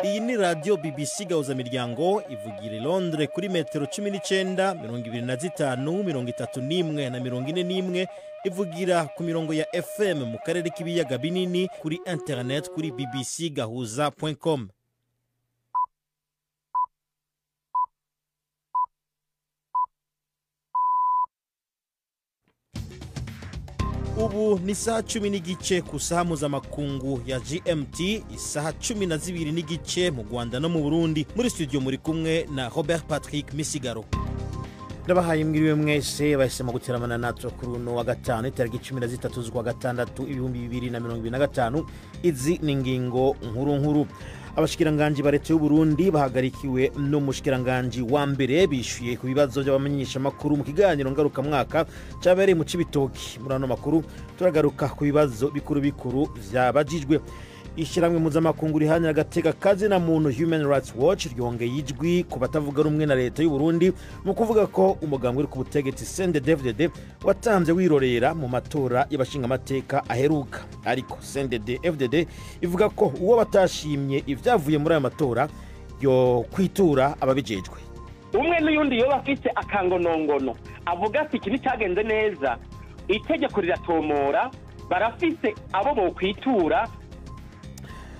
Iyi ni radiyo BBC Gahuzamiryango ivugira i Londres kuri metero 19, 25, 31 na 41. Ivugira ku mirongo ya FM mu karere k'ibiyaga binini, kuri internet kuri bbcgahuza.com. Ubu ni isaha 10:15 ku saha mpuzamakungu ya GMT, isaha 12:15 mu Rwanda no mu Burundi. Muri studio muri kumwe na Robert Patrick Misigaro. Ndabahaye mwiriwe mwese bahisemo guteramana natwe kuri uno wa gatanu, itariki 13 z'ukwa gatandatu 2025. Izi ni ingingo nkuru nkuru. Abashikiranganji ba leta y'u Burundi bahagarikiwe n'umushikiranganji wa mbere bishuye ku bibazo by'abamenyeshamakuru mu kiganiro ngarukamwaka cyabereye mu Cibitoki. Muri ano makuru turagaruka ku bibazo bikuru bikuru vyabajijwe. Ishyirahamwe mpuzamakungu riharanira agateka kazina muntu Human Rights Watch ryongeye ijwi ku batavuga rumwe na leta y'u Burundi mu kuvuga ko umugambwe uri ku butegetsi CNDD-FDD watanze wirorera mu matora y'abashingamateka aheruka. Ariko CNDD-FDD ivuga ko uwo batashimye ivyavuye muri ayo matora yo kwitura ababijejwe. Umwe n'uyundi yoba afise akangonongono avuga ati iki nticyagenze neza, itegeko riratomora, barafise abo bokwitura.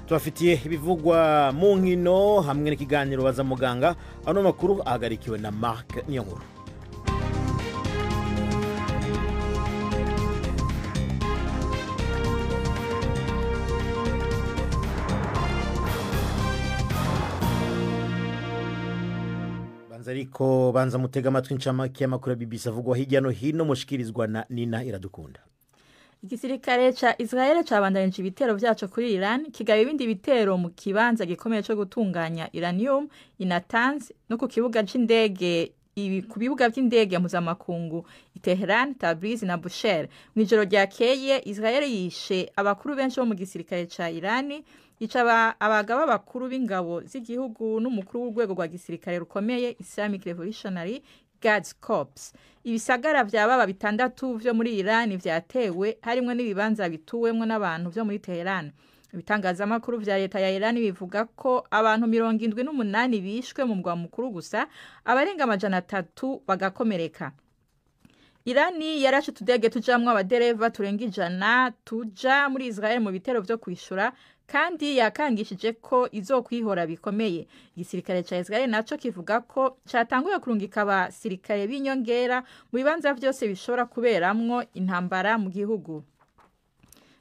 Tubafitiye ibivugwa mu nkino hamwe n'ikiganiro baza muganga. Ano makuru ahagarikiwe na Mark Niyonkuru. Banza ariko banza mutega amatwi incamake y'amakuru ya BBC avugwa hirya no hino, mushikirizwa na Nina Iradukunda. Igisirikare ca Israel cabandanije ibitero vyaco kuri Iran, kigaba ibindi bitero mu kibanza gikomeye co gutunganya uranium i Natanz no ku kibuga c'indege, ku bibuga vy'indege mpuzamakungu i Tehran, Tabriz na Bushehr. Mw'ijoro ryakeye Israel yishe abakuru benshi bo mu gisirikare ca Iran, yica abagaba bakuru b'ingabo z'igihugu n'umukuru w'urwego rwa gisirikare rukomeye Islamic Revolutionary Guards Corps. Ibisagara vya baba bitandatu vyo muri Iran vyatewe, harimwo n'ibibanza bituwemwo n'abantu vyo muri Tehran. Ibitangazamakuru vya leta ya Iran bivuga ko abantu 78 bishwe mu mugwa mukuru gusa, abarenga 300 bagakomereka. Irani yarashe utudege tujamwo abadereva turenga 100 tuja muri Israel mu bitero vyo kwishura, kandi yakangishije ko izokwihora bikomeye. Igisirikare ca Israel naco kivuga ko catanguye kurungika abasirikare b'inyongera mu bibanza vyose bishobora kuberamwo intambara mu gihugu.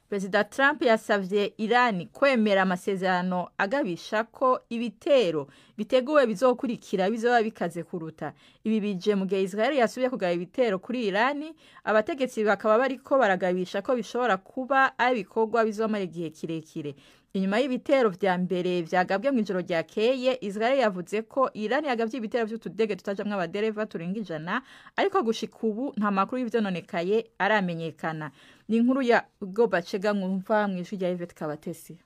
Perezida Trump yasavye Iran kwemera amasezerano agabisha ko ibitero biteguwe bizokurikira bizoba bikaze kuruta. Ibi bije mu gihe Israel yasubiye kugaba ibitero kuri Iran, abategetsi bakaba bariko baragabisha ko bishobora kuba ari ibikorwa bizomara igihe kirekire. Inyuma y'ibitero vya mbere vyagabwe mw'ijoro ryakeye, Israel yavuze ko Iran yagabye ibitero vy'utudege tutajamwo abadereva turenga 100, ariko gushika ubu nta makuru y'ivyononekaye aramenyekana. Ni inkuru ya Gobacega mwumva mw'ijwi rya Yvette Kabatesi.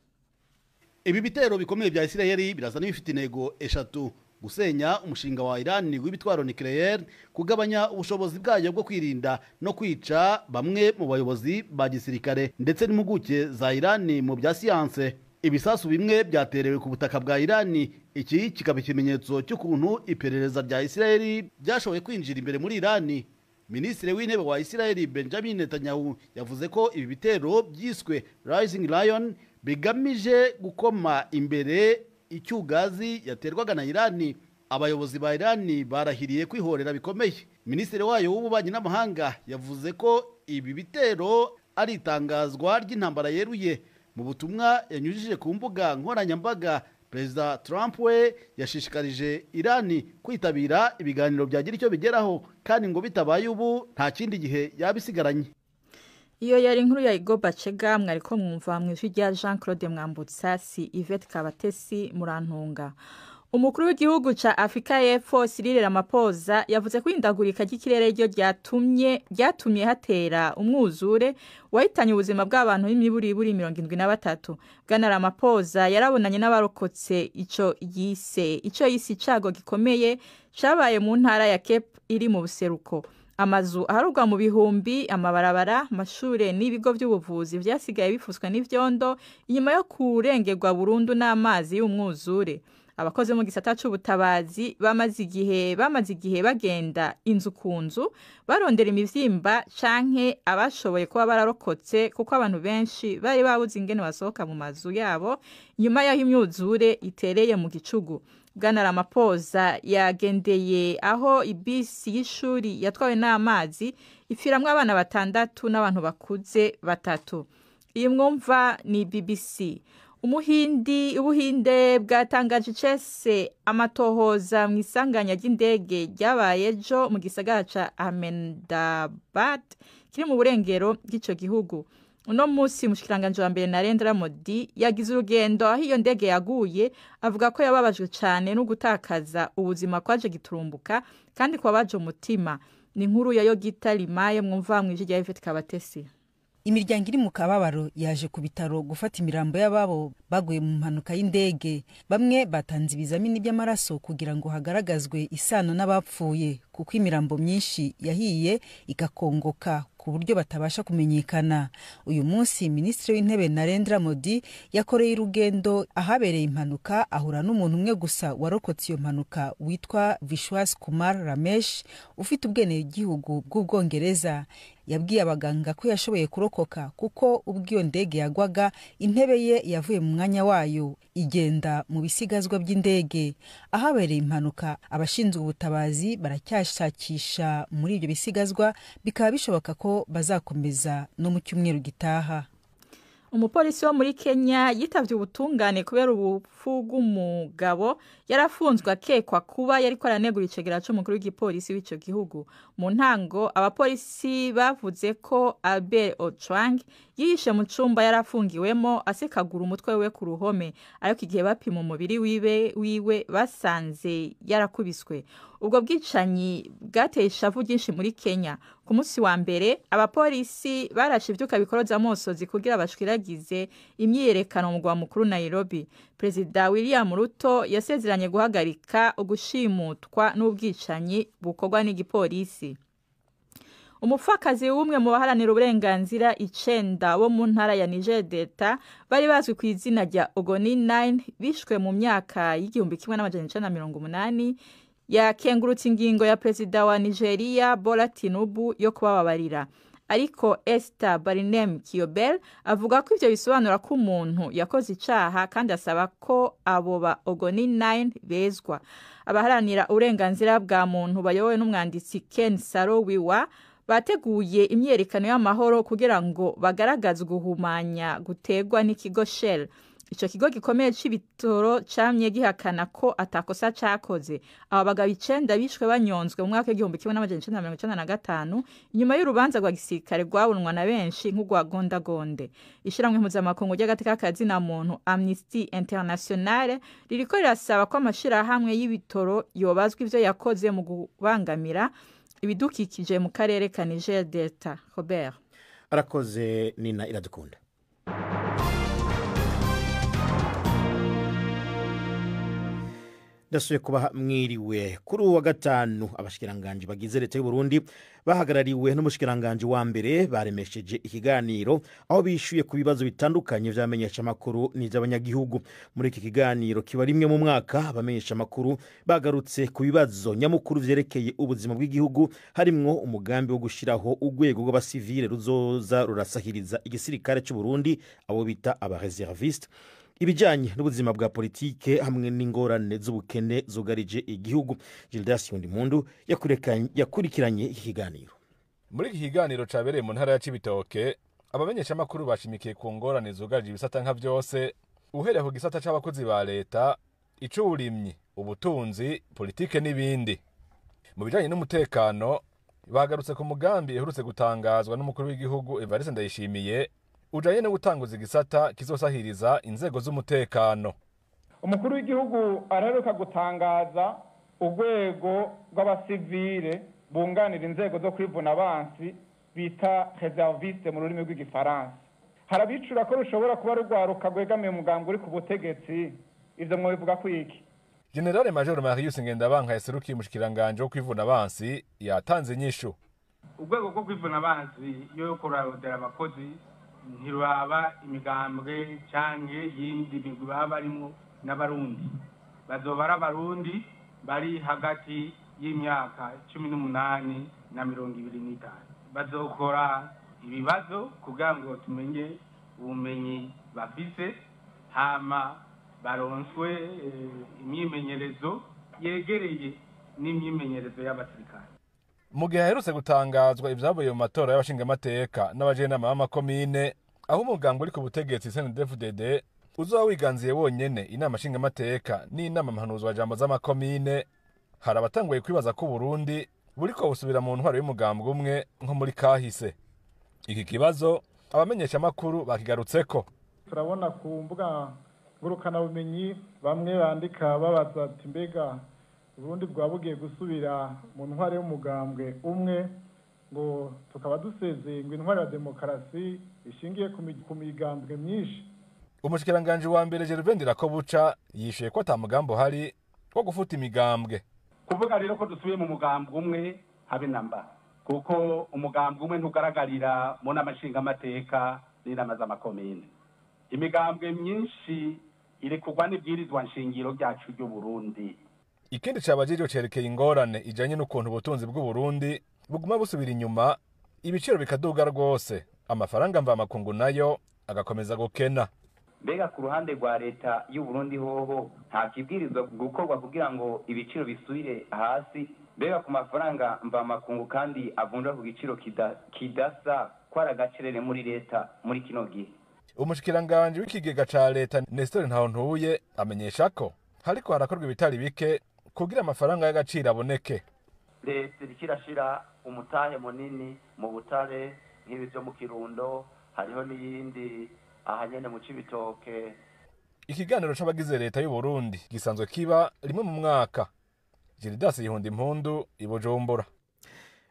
Ibi bitero bikomeye bya Israel biraza n'ibifite intego eshatu: gusenya umushinga wa Iran w'ibitwaro nucleaire, kugabanya ubushobozi bwayo bwo kwirinda no kwica bamwe mu bayobozi ba gisirikare ndetse n'impuguke za Iran mu bya siyanse. Ibisasu bimwe byaterewe ku butaka bwa Iran, iki kikaba ikimenyetso cy'ukuntu iperereza rya Israel ryashoboye kwinjira imbere muri Iran. Minisitiri w'intebe wa Israel Benjamin Netanyahu yavuze ko ibi bitero byiswe Rising Lion bigamije gukoma imbere icyugazi yaterwaga na Iran. Abayobozi ba Iran barahiriye kwihorera bikomeye. Minisitiri wayo w'ububanyi n'amahanga yavuze ko ibi bitero ari itangazwa ry'intambara yeruye. Mu butumwa yanyujije ku mbuga nkoranyambaga, Perezida Trump we yashishikarije Iran kwitabira ibiganiro byagira icyo bigeraho, kandi ngo bitabaye ubu nta kindi gihe yabisigaranye. Iyo yari inkuru ya Igobacega mwariko mwumva mw'ijwi rya Jean Claude Mwambutsa, si Yvette Kabatesi murantunga. Umukuru w'igihugu ca Afrika y'Epfo Cyril Ramaphosa yavuze ko ihindagurika ry'ikirere ryo ryatumye hatera umwuzure wahitanye ubuzima bw'abantu b'imiburiburi 73. Bwana Ramaphosa yarabonanye n'abarokotse ico yise icago gikomeye cabaye mu ntara ya Cape iri mu buseruko. Amazu aharugwa mu bihumbi, amabarabara, amashure n'ibigo by'ubuvuzi vyasigaye bifuswe n'ivyondo inyuma yo kurengerwa burundu n'amazi y'umwuzure. Abakozi mu gisata c'ubutabazi bamaze igihe bagenda inzu ku nzu barondera imivyimba canke abashoboye kuba bararokotse, kuko abantu benshi bari babuze ingene basohoka mu mazu yabo nyuma y'aho imyuzure itereye mu gicugu. Bwana Ramaphosa yagendeye aho ibisi y'ishuri yatwawe n'amazi, ipfiramwo abana batandatu n'abantu bakuze batatu. Iyi mwumva ni BBC. Umuhindi, Ubuhinde bwatangaje icese amatohoza mu isanganya ry'indege ryabaye ejo mu gisagara ca Ahmedabad kiri mu burengero bw'ico gihugu. Uno munsi umushikiranganji wa mbere Narendra Modi yagize urugendo aho iyo ndege yaguye, avuga ko yababajwe cane no gutakaza ubuzima kwaje giturumbuka kandi kwabaje umutima. Ni inkuru ya Yogita Limaye, mwumva mw'ijwi rya Yvette Kabatesi. Imiryango iri mu kababaro yaje ku bitaro gufata imirambo y'ababo baguye mu mpanuka y'indege. Bamwe batanze ibizamini by'amaraso kugira ngo hagaragazwe isano n'abapfuye, kuko imirambo myinshi yahiye igakongoka ku buryo batabasha kumenyekana. Uyu munsi Minisitiri w'Intebe Narendra Modi yakoreye urugendo ahabereye impanuka, ahura n'umuntu umwe gusa warokotse iyo mpanuka witwa Vishwas Kumar Ramesh, ufite ubwenegihugu bw'Ubwongereza. Yabwiye abaganga ko yashoboye kurokoka kuko ubwo iyo ndege yagwaga intebe ye yavuye mu mwanya wayo igenda mu bisigazwa by'indege. Ahabereye impanuka abashinzwe ubutabazi baracyashakisha muri ibyo bisigazwa, bikaba bishoboka ko bazakomeza no mu cyumweru gitaha. Umupolisi wo muri Kenya yitavye ubutungane kubera ubupfu bw'umugabo yarafunzwe akekwa kuba yariko aranegura icegera c'umukuru w'igipolisi w'ico gihugu. Mu ntango abapolisi bavuze ko Albert Ojwang yihishe mu cumba yarafungiwemo asekagura umutwe wiwe ku ruhome, ariko igihe bapima umubiri wiwe basanze yarakubiswe. Ubwo bwicanyi bwateye ishavu ryinshi muri Kenya. Ku munsi wa mbere abapolisi barashe ivyuka bikoroza amosozi kugira bashwiragize imyiyerekano mu mugwa mukuru Nairobi. Perezida William Ruto yasezeranye guhagarika ugushimutwa n'ubwicanyi bukorwa n'igipolisi. Umupfakazi w'umwe mu baharanira uburenganzira icenda bo mu ntara ya Niger Delta bari bazwi ku izina rya Ogoni 9 bishwe mu myaka y'1980 yakengurutse ingingo ya perezida wa Nigeria Bola Tinubu yo kubababarira. Ariko Esther Barinem Kiyobel avuga ko ivyo bisobanura ko umuntu yakoze icaha, kandi asaba ko abo ba Ogoni 9 bezwa. Abaharanira uburenganzira bwa muntu bayobowe n'umwanditsi Ken Saro Wiwa bateguye imyerekano y'amahoro kugira ngo bagaragaze uguhumanya gutegwa n'ikigo Shell. Ico kigo gikomeye c'ibitoro camye gihakana ko atakosa cakoze. Aba bagabo icenda bishwe banyonzwe mu mwaka w'1995 inyuma y'urubanza rwa gisirikare rwabonwa na benshi nk'urwa gondagonde. Ishirahamwe mpuzamakungu ry'agateka kazina muntu Amnesty International ririko rirasaba ko amashirahamwe y'ibitoro yobazwa ivyo yakoze mu kubangamira ibidukikije mu karere ka Niger Delta. Robert. Arakoze Nina Iradukunda. Ndasubiye kuba mwiriwe. Kuri uwa gatanu abashikiranganji bagize leta y'u Burundi bahagarariwe n'umushikiranganji wa mbere baremesheje ikiganiro aho bishuye ku bibazo bitandukanye vy'abamenyesha makuru n'ivy'abanyagihugu. Muri iki kiganiro kiba rimwe mu mwaka, abamenyesha makuru bagarutse ku bibazo nyamukuru vyerekeye ubuzima bw'igihugu, harimwo umugambi wo gushiraho urwego rw'abasivile ruzoza rurasahiriza igisirikare cy'u Burundi, abo bita aba réservistes, ibijyanye n'ubuzima bwa politike hamwe n'ingorane z'ubukene zugarije igihugu. Gildas Yundimpundu yakurikiranye iki kiganiro. Muri iki kiganiro cabereye mu ntara ya Cibitoke, abamenyeshamakuru bashimikiye ku ngorane zugarije ibisata nka vyose, uhereye ku gisata c'abakozi ba leta, ic'uburimyi, ubutunzi, politike n'ibindi. Mu bijanye n'umutekano bagarutse ku mugambi iherutse gutangazwa n'umukuru w'igihugu Evariste Ndayishimiye ujanye no gutanguza igisata kizosahiriza inzego z'umutekano. Umukuru w'igihugu araheruka gutangaza urwego rw'abasivile bunganira inzego zo kwivuna abansi bita réservistes mu rurimi rw'Igifaransa. Harabicura ko rushobora kuba rugwaruka rwegamiye umugambi uri ku butegetsi. Ivyo mwobivuga ko iki? Generale Major Marius Ngendabanka yaserukiye umushikiranganje wo kwivuna abansi yatanze inyishu. Urwego rwo kwivuna abansi yo kurarondera abakozi ntiruraba imigambwe canke yindi migwi baba barimwo n'Abarundi. Bazoba ari Abarundi bari hagati y'imyaka 18 na 25. Bazokora ibibazo kugira ngo tumenye ubumenyi bafise, hama baronswe imyimenyerezo yegereye n'imyimenyerezo y'abasirikare. Mu gihe haherutse gutangazwa ibyavuye mu matora y'abashingamateka n'abajenama b'amakomine, aho umugambwe uri ku butegetsi CNDD-FDD uzoba wiganziye wonyene inama nshingamateka n'inama mpanuzwajambo z'amakomine, hari abatanguye kwibaza ko Burundi buriko busubira mu ntwaro y'umugambwe umwe nko muri kahise. Iki kibazo abamenyeshamakuru bakigarutseko. Turabona ku mbuga ngurukanabumenyi bamwe bandika babaza ati mbega Burundi bwa bugiye gusubira mu ntwaro y'umugambwe umwe, ngo tukaba dusezeye ngo intwaro ya demokarasi ishingiye ku migambwe myinshi. Umushikiranganji wa mbere Gervais Ndirakobuca yishuye ko ata mugambi uhari wo gufuta imigambwe. Kuvuga rero ko dusubiye mu mugambwe umwe habe namba, kuko umugambwe umwe ntugaragarira mu nama nshingamateka n'inama z'amakomine. Imigambwe myinshi irekurwa n'ibwirizwa nshingiro ryacu ry'u Burundi. Ikindi cabajijwe cerekeye ingorane ijanye n'ukuntu ubutunzi bw'u Burundi buguma busubira inyuma, ibiciro bikaduga rwose, amafaranga mvamakungu nayo agakomeza gukena. Mbega ku ruhande rwa leta y'u Burundi hoho nta kibwirizwa gukorwa kugira ngo ibiciro bisubire hasi? Mbega ku mafaranga mvamakungu kandi avunjwa ku giciro kidasa kwara gacerere muri leta muri kino gihe? Umushikiranganji w'ikigega ca leta Nestor Ntahontuye amenyesha ko hariko harakorwa ibitari bike kugira amafaranga y'agaciro aboneke. Leta iriko irashira umutahe munini mu butare nk'ibi vyo mu Kirundo, hariho n'iyindi aha nyene mu Cibitoke. Ikiganiro c'abagize leta y'u Burundi gisanzwe kiba rimwe mu mwaka. Gildas Yihunda Impundu, i Bujumbura.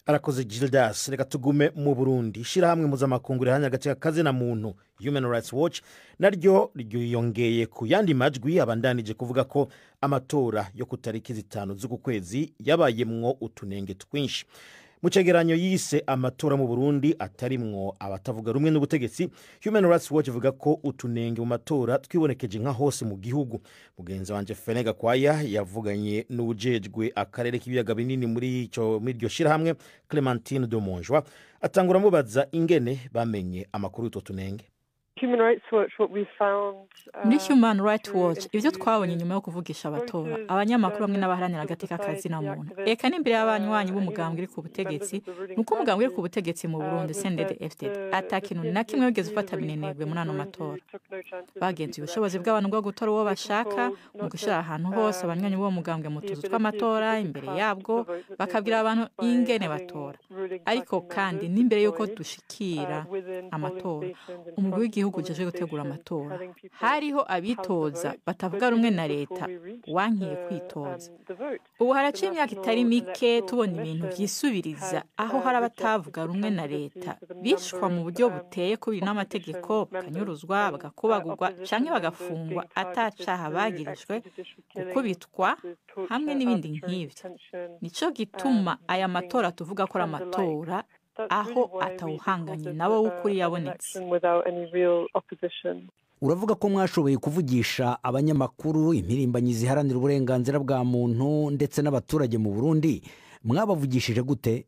Arakoze Gildas. Reka tugume mu Burundi. Ishirahamwe mpuzamakungu riharanira agateka kazina muntu Human Rights Watch naryo ryiyongeye ku yandi majwi abandanije kuvuga ko amatora yo ku tariki 5 z'uku kwezi yabayemwo utunenge twinshi. Mu cegeranyo yise amatora mu Burundi atarimwo abatavuga rumwe n'ubutegetsi, Human Rights Watch ivuga ko utunenge mu matora twibonekeje nka hose mu gihugu. Mugenzi wanje Fenega Kwaya yavuganye n'ujejwe akarere k'ibiyaga binini muri iryo shirahamwe Clementine de Monjoie, atangura mubaza ingene bamenye amakuru y'utwo tunenge. Muri Human Rights Watch ibyo twabonye nyuma yo kuvugisha abatora, abanyamakuru bamwe n'abaharanira agateka kazina muntu, eka n'imbere y'abanywanyi b'umugambwe uri ku butegetsi, nuko umugambwe uri ku butegetsi mu Burundi CNDD-FDD ata kintu na kimwe wigeze ufata minenegwe muri ano matora. Bagenzuye ubushobozi bw'abantu bwo gutora uwo bashaka mu gushira ahantu hose abanywanyi b'uwo mugambwe mu tuzu tw'amatora imbere yabwo, bakabwira abantu ingene batora. Ariko kandi n'imbere y'uko dushikira amatora, umugwi w'igihugu ujejwe gutegura amatora, hariho abitoza batavuga rumwe na leta wankiye kwitoza. Ubu haraciye imyaka itari mike tubona ibintu vyisubiriza, aho hari abatavuga rumwe na leta bishwa mu buryo buteye kubiri n'amategeko, bakanyuruzwa, bagakubagurwa canke bagafungwa atacaha bagirijwe, gukubitwa hamwe n'ibindi nk'ivyo. Nico gituma aya matora tuvuga ko ari amatora aho atawuhanganye nabo w'ukuri yabonetse. Uravuga ko mwashoboye kuvugisha abanyamakuru, impirimbanyi ziharanira uburenganzira bwa muntu ndetse n'abaturage mu Burundi. Mwabavugishije gute?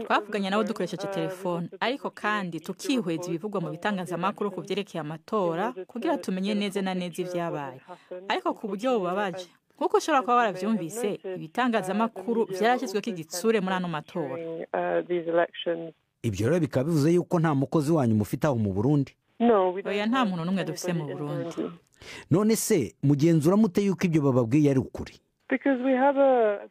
Twavuganye nabo dukoresheje telefone, ariko kandi tukihweza ibivugwa mu bitangazamakuru ku vyerekeye amatora kugira tumenye neza na neza ivyabaye, ariko ku buryo bubabaje nkuko ushobora kuba waravyumvise, ibitangazamakuru vyarashyizweko igitsure muri ano matora. Ibyo rero bikaba bivuze yuko nta mukozi wanyu mufite aho mu Burundi? Oya, nta muntu n'umwe dufise mu Burundi. None se mugenzura mute yuko ibyo bababwiye ari ukuri?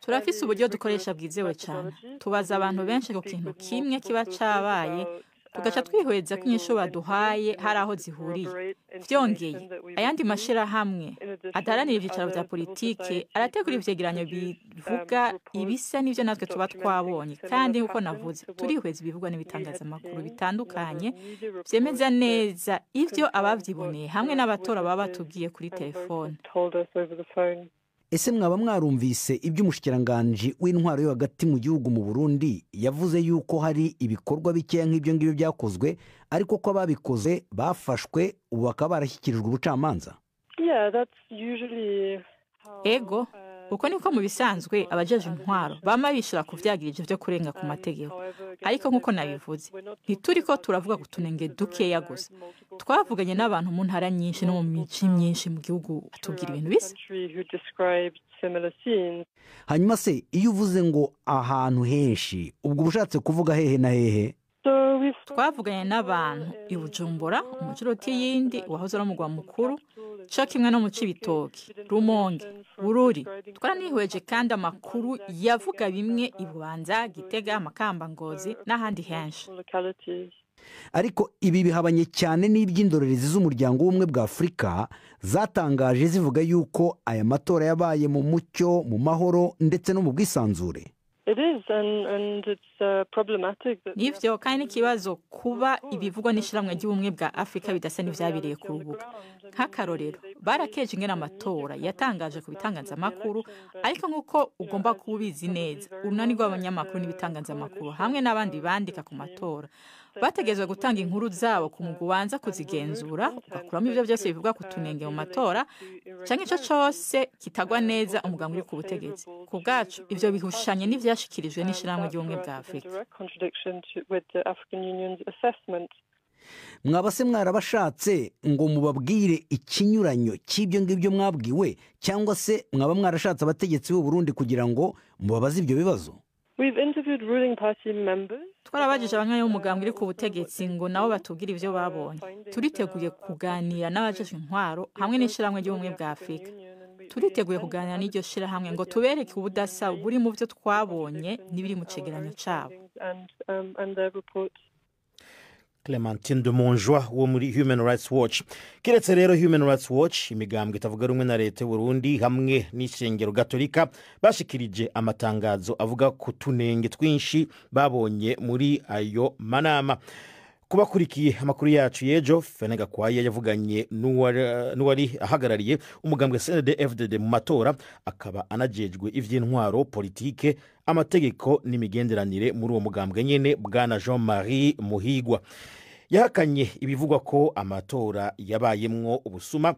Turafise uburyo dukoresha bwizewe cyane. Tubaza abantu benshi ku kintu kimwe kiba cabaye, tugaca twihweza ko inyishu baduhaye hari aho zihuriye. Vyongeye, ayandi mashirahamwe adaharanira ivyicaro vya politike arategura ivyegeranyo bivuga ibisa n'ivyo natwe tuba twabonye, kandi nk'uko navuze, turihweza ibivugwa n'ibitangazamakuru bitandukanye vyemeza neza ivyo abavyiboneye hamwe n'abatora baba batubwiye kuri telefone. Ese mwaba mwarumvise iby'umushikiranganji w'intwaro yo hagati mu gihugu mu Burundi yavuze yuko hari ibikorwa bikeya nk'ibyo ngibyo byakozwe, ariko ko ababikoze bafashwe ubu bakaba barashyikirijwe ubucamanza? Ego, uko niko mu bisanzwe abajeje intwaro bama bishura kuvyagirije vyo kurenga ku mategeko. Ariko nk'uko nabivuze, ntituriko turavuga ku tunenge dukeya gusa. Twavuganye n'abantu mu ntara nyinshi no mu mici myinshi mu gihugu batubwira ibintu bisa. Hanyuma se iyo uvuze ngo ahantu henshi, ubwo ushatse kuvuga hehe na hehe? Twavuganye n'abantu i Bujumbura, umucuruti yindi wahoze ari umugwa mukuru, co kimwe no mu Cibitoke, Rumonge, Bururi. Twaranihweje kandi amakuru yavuga bimwe i Bubanza, Gitega, Makamba, Ngozi n'ahandi henshi. Ariko ibi bihabanye cyane n'iby'indorerezi z'umuryango w'ubumwe bwa Afurika zatangaje zivuga yuko aya matora yabaye mu mucyo, mu mahoro ndetse no mu bwisanzure. Nivyo kandi n'ikibazo kuba ibivugwa n'ishyirahamwe ry'ubumwe bwa Afurika bidasa n'ivyabiriye ku rubuga. Nk'akarorero, barakeje ingene amatora yatangaje ku bitangazamakuru, ariko nk'uko ugomba kuba ubizi neza, urunani rw'abanyamakuru n'ibitangazamakuru hamwe n'abandi bandika ku matora bategerezwa gutanga inkuru zabo ku mugwi ubanza kuzigenzura, ugakuramo ivyo vyose bivugwa ku tunenge mu matora canke ico cose kitagwa neza umugambi uri ku butegetsi. Ku bwacu ivyo bihushanye n'ivyashikirijwe n'ishirahamwe ry'ubumwe bwa Afurika. Mwaba se mwarabashatse ngo mubabwire ikinyuranyo cy'ibyo ngibyo mwabwiwe, cyangwa se mwaba mwarashatse abategetsi b'u Burundi kugira ngo mubabaze ibyo bibazo? Twarabajije abanywanyi b'umugambwe uri ku butegetsi ngo nabo batubwire ivyo babonye. Turiteguye kuganira n'abajejwe intwaro hamwe n'ishirahamwe ry'ubumwe bwa Afurika. Turiteguye kuganira n'iryo shirahamwe ngo tubereke ubudasa buri mu vyo twabonye n'ibiri mu cegeranyo cabo. Clementine de Montjoie wo muri Human Rights Watch. Kiretse rero Human Rights Watch, imigambwe itavuga rumwe na leta y'u Burundi hamwe n'ishengero gatolika bashikirije amatangazo avuga ku tunenge twinshi babonye muri ayo manama. Kubakurikiye amakuru yacu y'ejo, Fene Gakwaya yavuganye n'uwari ahagarariye umugambwe CNDD-FDD mu matora, akaba anajejwe ivy'intwaro, politike, amategeko n'imigenderanire muri uwo mugambwe nyene, bwana Jean-Marie Muhigwa. Yahakanye ibivugwa ko amatora yabayemwo ubusuma,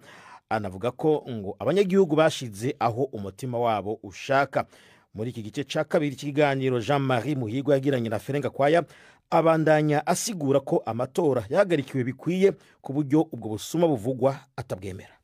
anavuga ko ngo abanyagihugu bashize aho umutima wabo ushaka. Muri iki gice ca kabiri cy'ikiganiro Jean-Marie Muhigwa yagiranye na Fene Gakwaya, abandanya asigura ko amatora yahagarikiwe bikwiye ku buryo ubwo busuma buvugwa atabwemera.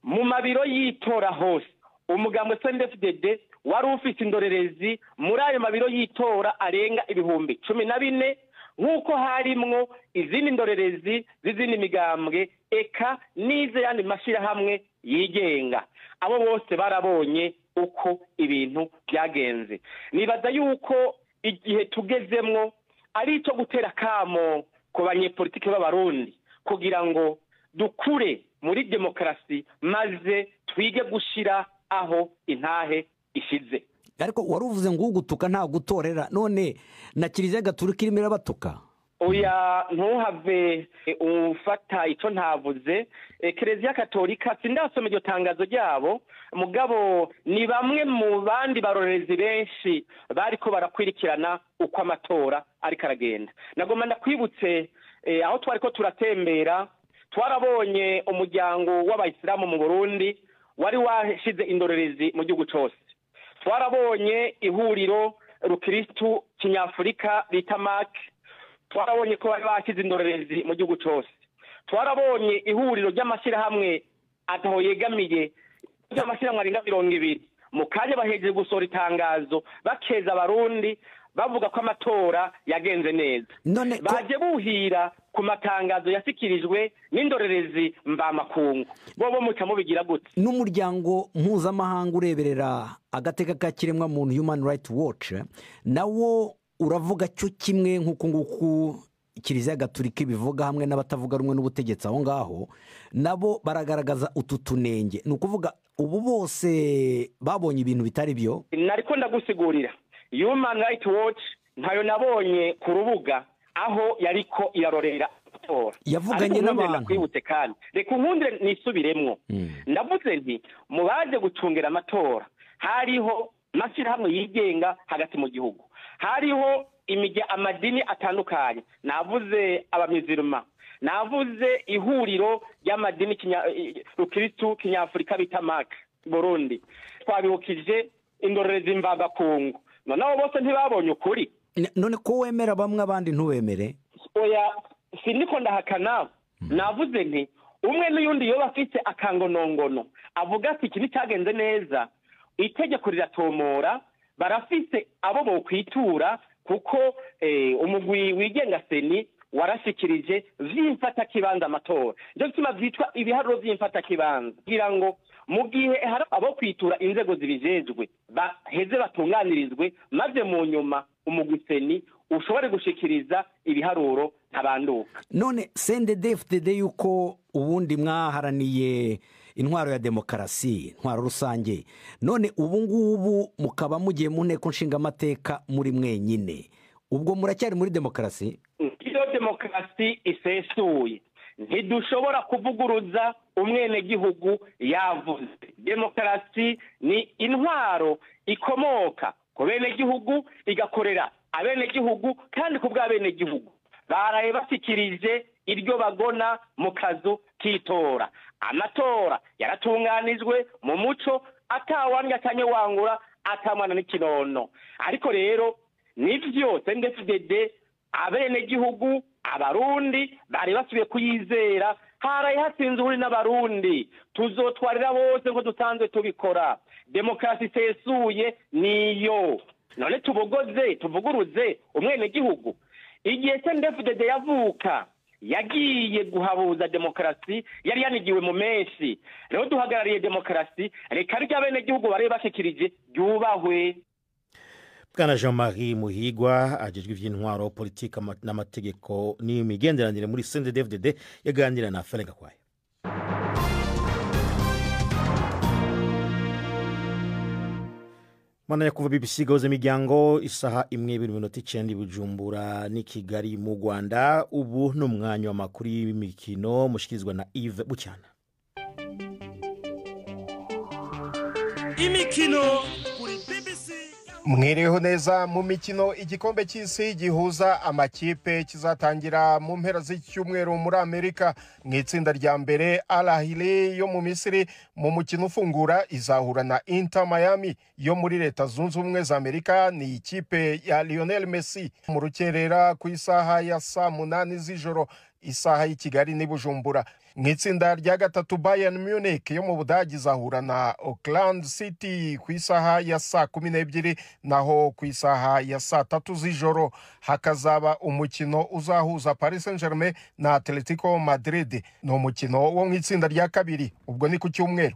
Mu mabiro y'itora hose umugambwe CNDD-FDD wari ufite indorerezi muri ayo mabiro y'itora arenga 14,000, nk'uko harimwo izindi ndorerezi z'izindi migambwe eka n'iz'ayandi mashirahamwe yigenga. Abo bose barabonye uko ibintu byagenze. Nibaza yuko igihe tugezemwo ari icyo gutera kamo ku banyepolitike b'Abarundi kugira ngo dukure muri demokarasi maze twige gushira aho intahe ishize. Ariko wari uvuze ngo ugutuka nta gutorera, none na Kiliziya Gatolika irimo irabatuka? Oya, ntuhave ufata icyo ntavuze. Kiliziya Katolika sindasoma iryo tangazo ryabo, mugabo ni bamwe mu bandi barorerezi benshi bariko barakwirikirana uko amatora ariko aragenda. Nagomba ndakwibutse aho twariko turatembera, twarabonye umuryango w'abayisilamu mu Burundi wari washize indorerezi mu gihugu cose. Twarabonye ihuriro rukristu kinyafurika bita MAC, twarabonye ko bari bashize indorerezi mu gihugu cose. Twarabonye ihuriro ry'amashyirahamwe ataho yegamiye, ry'amashyirahamwe arenga 20, mu kanya bahejeje gusohora itangazo bakeza Abarundi bavuga ko amatora yagenze neza. Baje buhira ku matangazo yasikirijwe n'indorerezi mvamakungu. Bobo muca mubigira gute? N'umuryango mpuzamahanga ureberera agateka ka kiremwa muntu Human Rights Watch nawo uravuga cyo kimwe nk'uko nguku Kiliziya Gatolika ibivuga hamwe n'abatavuga rumwe n'ubutegetsi aho ngaho, nabo baragaragaza utu tunenge. Ni ukuvuga ubu bose babonye ibintu bitari byo. Nariko ndagusigurira, Human Rights Watch ntayo nabonye ku rubuga aho yariko irarorera amatora. Yavuganye n'abantu. Kwibutse kandi reka unkundire nisubiremwo. Ndavuze nti mu baje gucungera amatora hariho amashyirahamwe yigenga hagati mu gihugu, hariho amadini atandukanye, navuze abamizirima, navuze ihuriro ry'amadini rukiristu kinyafurika bita MAC Burundi, twabibukije indorerezi mvagakungu. Noneho bose ntibabonye ukuri. None ko wemera bamwe abandi ntubemere? Oya, siniko ndahakana. Navuze nti umwe n'uyundi yoba afite akangonongono avuga ati iki nticyagenze neza, itegeko riratomora, barafise abo bokwitura, kuko umugwi wigenga seni warashikirije vy'imfatakibanza amatora. Nivyo bituma vyitwa ibiharuro vy'imfatakibanza, kugira ngo mu gihe hari abo kwitura inzego zibijejwe baheze batunganirizwe, maze mu nyuma umugwi seni ushobore gushikiriza ibiharuro ntabanduka. None CNDD-FDD yuko ubundi mwaharaniye intwaro ya demokarasi, intwaro rusange, none ubu ngubu mukaba mugiye mu nteko nshingamateka muri mwenyine, ubwo muracyari muri demokarasi? Iyo demokarasi isesuye ntidushobora kuvuguruza umwenegihugu yavuze. Demokarasi ni intwaro ikomoka ku benegihugu, igakorera abenegihugu kandi ku bw'abenegihugu. Baraye bashikirije iryo bagona mu kazu k'itora. Amatora yaratunganijwe mu muco, atawanga cyane wangura, atamwana n'ikinono. Ariko rero nivyo CNDD-FDD abenegihugu abarundi bari basubiye kuyizera, haraye hatsinze uhuri n'abarundi, tuzotwarira bose ngo dusanzwe tubikora. Demokarasi isesuye niyo. None tubogoze tuvuguruze umwenegihugu. Igihe CNDD-FDD yavuka yagiye guhabuza demokarasi yari yanigiwe mu menshi. Rero duhagarariye demokarasi, reka rya abenegihugu bari bashikirije ryubahwe. Bwana Jean-Marie Muhigwa ajejwe ivy'intwaro, politike n'amategeko n'imigenderanire muri CNDD-FDD yaganira na Felix Gakwaya. Mana yakuva BBC gahuza imiryango isaha 1:09 Bujumbura ni Kigali mu Rwanda. Ubu n'umwanya w'amakuru y'imikino mushikirizwa na Yves Bucyana. Imikino kuri BBC. Mwiriho neza. Mu mikino, igikombe cy'isi gihuza amakipe kizatangira mu mpera z'icyumweru muri Amerika. Mu itsinda rya mbere, Al Ahly yo mu Misiri mu mukino ufungura izahura na Inter Miami yo muri Leta Zunze Ubumwe za Amerika, ni ikipe ya Lionel Messi. Mu rukerera ku isaha ya saa 8 z'ijoro isaha y'i Kigali n'i Bujumbura. Mu itsinda rya gatatu, Bayern Munich yo mu Budage izahura na Auckland City ku isaha ya saa 12, naho ku isaha ya saa 3 z'ijoro hakazaba umukino uzahuza Paris Saint-Germain na Atletico Madrid. Ni umukino wo mu itsinda rya kabiri, ubwo ni ku cyumweru.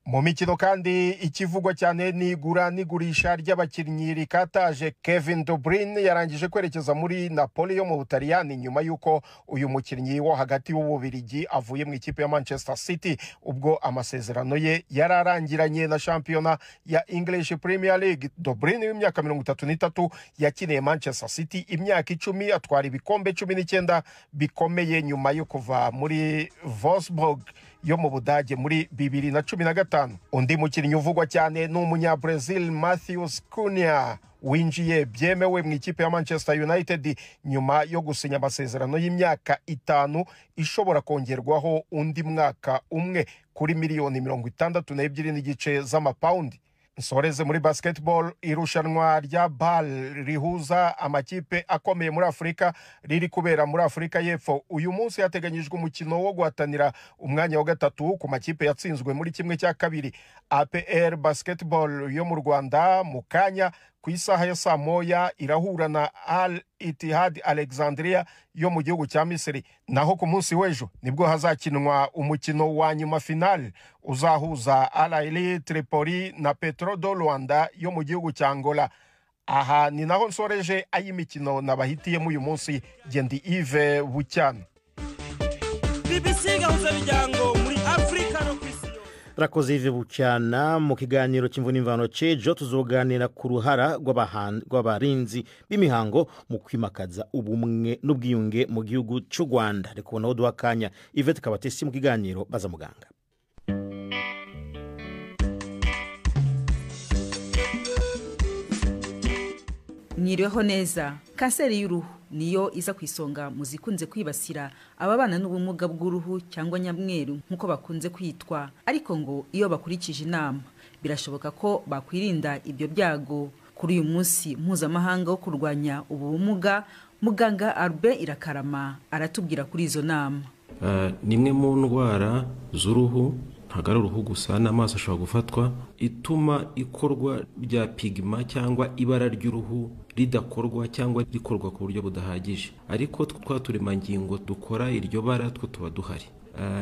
Mu mikino kandi ikivugwa cyane ni igura n'igurisha ry'abakinnyi rikataje. Kevin De Bruyne yarangije kwerekeza muri Napoli yo mu Butaliyani nyuma y'uko uyu mukinnyi wo hagati w'Ububirigi avuye mu ikipe ya Manchester City, ubwo amasezerano ye yararangiranye na shampiyona ya English Premier League. De Bruyne w'imyaka 33 yakiniye Manchester City imyaka 10, atwara ibikombe 19 bikomeye nyuma yo kuva muri Wolfsburg yo mu Budage muri 2015. Undi mukinnyi uvugwa cyane ni umunya-Brazil Matheus Cunha winjiye byemewe mu ikipe ya Manchester United nyuma yo gusinya amasezerano y'imyaka 5 ishobora kongerwaho undi mwaka umwe kuri miliyoni 62.5 z'amapawundi. Nsoreze muri basketball, irushanwa rya BAL rihuza amakipe akomeye muri Afurika riri kubera muri Afurika y'Epfo. Uyu munsi hateganyijwe umukino wo guhatanira umwanya wa gatatu ku makipe yatsinzwe muri 1/2. APR basketball yo mu Rwanda mu kanya ku isaha ya saa 1 irahura na Al Ittihad Alexandria yo mu gihugu cya Misiri. Naho ku munsi w'ejo nibwo hazakinwa umukino wa nyuma final uzahuza Al Ahly Tripoli na Petro do Rwanda yo mu gihugu cya Angola. Aha ni naho nsoreje ay'imikino nabahitiyemo uyu munsi. Gendi Yves Bucyana. BBC gahuza miryango muri Afrika no kwisi. Rakoze Yves Bucyana. Mu kiganiro cy'imvo n'imvano cejo tuzoganira ku ruhara rw'abarinzi b'imihango mu kwimakaza ubumwe n'ubwiyunge mu gihugu cy'u Rwanda. Reka ubonaho duha akanya Yvette Kabatesi mu kiganiro Baza Muganga. Mwiriweho neza. Kanseri y'uruhu niyo iza ku isonga mu zikunze kwibasira ababana n'ubumuga bw'uruhu cyangwa nyamweru nk'uko bakunze kwitwa, ariko ngo iyo bakurikije inama birashoboka ko bakwirinda ibyo byago. Kuri uyu munsi mpuzamahanga wo kurwanya ubu bumuga, muganga Albert Irakarama aratubwira kuri izo nama. Ni imwe mu ndwara z'uruhu, ntabwo ari uruhu gusa, n'amaso ashobora gufatwa, ituma ikorwa rya pigma cyangwa ibara ry'uruhu ridakorwa cyangwa rikorwa ku buryo budahagije, ariko twa turemangingo dukora iryo bara two tuba duhari.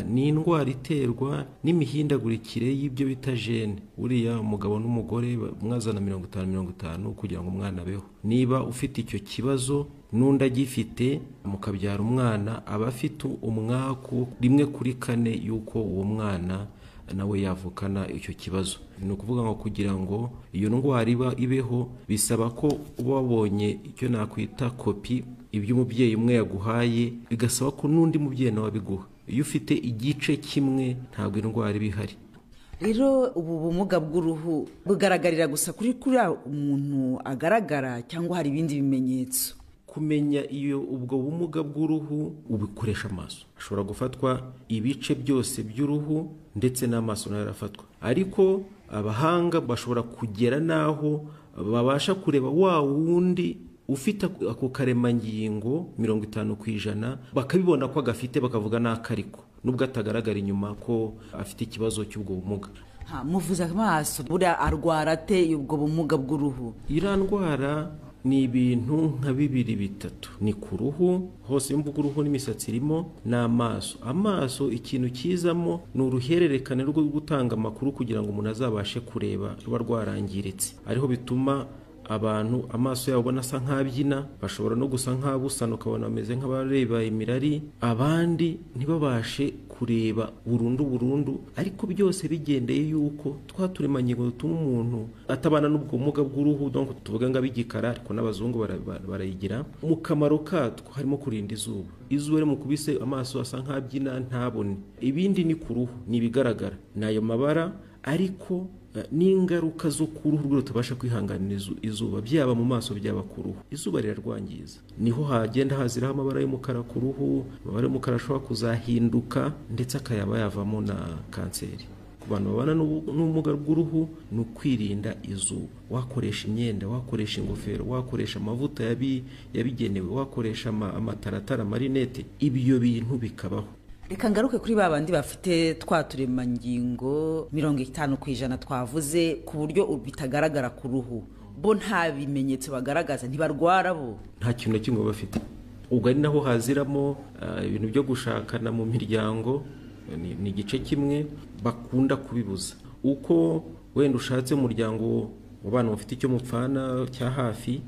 Ni indwara iterwa n'imihindagurikire y'ibyo bita gene. Uriya umugabo n'umugore mwazana 50-50 kugira ngo umwana abeho. Niba ufite icyo kibazo n'undi agifite, mukabyara umwana, aba afite umwaku 1 kuri 4 y'uko uwo mwana nawe yavukana icyo kibazo. Ni ukuvuga ngo kugira ngo iyo ndwara ibeho bisaba ko uba wabonye icyo nakwita kopi, ibyo umubyeyi umwe yaguhaye, bigasaba ko n'undi mubyeyi nawe abiguha. Iyo ufite igice kimwe ntabwo indwara iba ihari. Rero ubu bumuga bw'uruhu bugaragarira gusa kuri kuriya umuntu agaragara cyangwa hari ibindi bimenyetso? Kumenya iyo ubwo bumuga bw'uruhu ubikoresha amaso. Ashobora gufatwa ibice byose by'uruhu ndetse n'amaso nayo arafatwa, ariko abahanga bashobora kugera n'aho babasha kureba wa wundi ufite ako karemangingo 50%, bakabibona ko agafite, bakavuga n'akariko nubwo atagaragara inyuma ko afite ikibazo cy'ubwo bumuga. Muvuze amaso, buriya arwara ate ubwo bumuga bw'uruhu? Iriya ndwara ni ibintu nka 2-3, ni ku ruhu hose, imvugo uruhu n'imisatsi irimo n'amaso. Amaso ikintu kizamo ni uruhererekane rwo gutanga amakuru kugira ngo umuntu azabashe kureba ruba rwarangiritse, ariho bituma abantu amaso yabo ubona asa nk'abyina, bashobora no gusa nk'abusana, ukabona bameze nk'abareba imirari, abandi ntibabashe kureba burundu burundu, ariko byose bigendeye yuko twa turemangingo dutuma umuntu atabana n'ubwo bumuga bw'uruhu, donc tuvuga ngo ab'igikara, ariko n'abazungu barayigira. Mu kamaro katwo harimo kurinda izuba. Izuba rimukubise amaso asa nk'abyina ntabone. Ibindi ni ku ruhu, ni ibigaragara, ni ayo mabara, ariko n'ingaruka zo ku ruhu rwe rutabasha kwihanganira izuba, byaba mu maso byaba ku ruhu. Izuba rirarwangiza, niho hagenda haziraho amabara y'umukara ku ruhu, amabara y'umukara ashobora kuzahinduka ndetse akayaba yavamo na kanseri. Ku bantu babana n'ubumuga bw'uruhu ni ukwirinda izuba, wakoresha imyenda, wakoresha ingofero, wakoresha amavuta yabigenewe, wakoresha amataratara, amarinete, ibyo bintu bikabaho. Reka ngaruke kuri ba bandi bafite twa turemangingo 50% twavuze ku buryo bitagaragara ku ruhu, bo nta bimenyetso bagaragaza, ntibarwara bo? Nta kintu na kimwe bafite. Ubwo ari naho haziramo ibintu byo gushakana mu miryango, ni igice kimwe bakunda kubibuza. Uko wenda ushatse umuryango w'abantu bafite icyo mupfana cya hafi,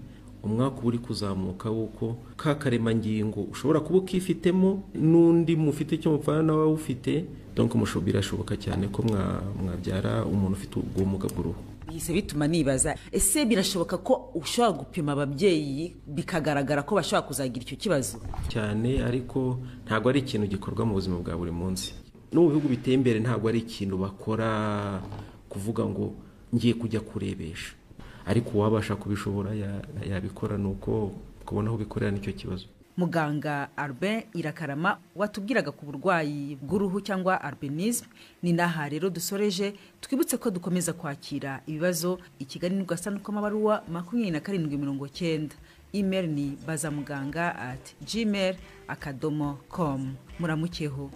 umwaka uri kuzamuka wuko ka karemangingo ushobora kuba ukifitemo n'undi mufite icyo mupfana nawe ufite, donc birashoboka cyane ko mwabyara umuntu ufite ubwo bumuga bw'uruhu. Bihise bituma nibaza, ese birashoboka ko ushobora gupima ababyeyi bikagaragara ko bashobora kuzagira icyo kibazo? Cyane, ariko ntabwo ari ikintu gikorwa mu buzima bwa buri munsi. No mu bihugu biteye imbere ntabwo ari ikintu bakora kuvuga ngo ngiye kujya kurebesha, ariko uwabasha kubishobora yabikora, nuko kubona aho bikorera nicyo kibazo. Muganga Albert Irakarama watubwiraga ku burwayi bw'uruhu cyangwa albinisme. Ni naha rero dusoreje, twibutse ko dukomeza kwakira ibibazo i Kigali n'ugasana kw'amabaruwa 2790. Email ni bazamuganga@gmail.com. Muramukeho.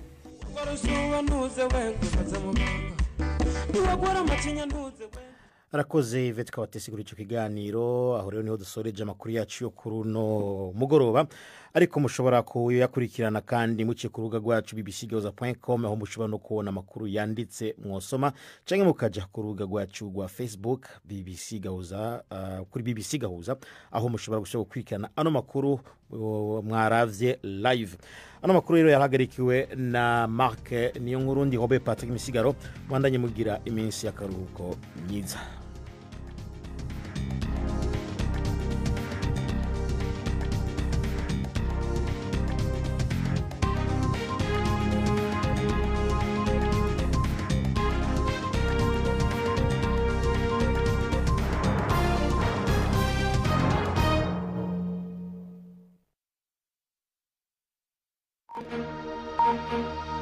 Arakoze Yvette Kabatesi kuri icyo kiganiro. Aho rero niho dusoreje amakuru yacu yo kuri uno mugoroba. Ariko mushobora kuyakurikirana kandi muciye ku rubuga rwacu bbcgahuza.com, aho mushobora no kubona amakuru yanditse mwosoma, canke mukaja ku rubuga rwacu rwa Facebook BBC Gahuza, kuri BBC Gahuza, aho mushobora gushobora gukurikirana ano makuru mwaravye live. Ano makuru rero yarahagarikiwe na Mark Niyo Nkurundi, Robert Patrick Misigaro. Mwandanye mugira iminsi y'akaruhuko myiza. Thank you.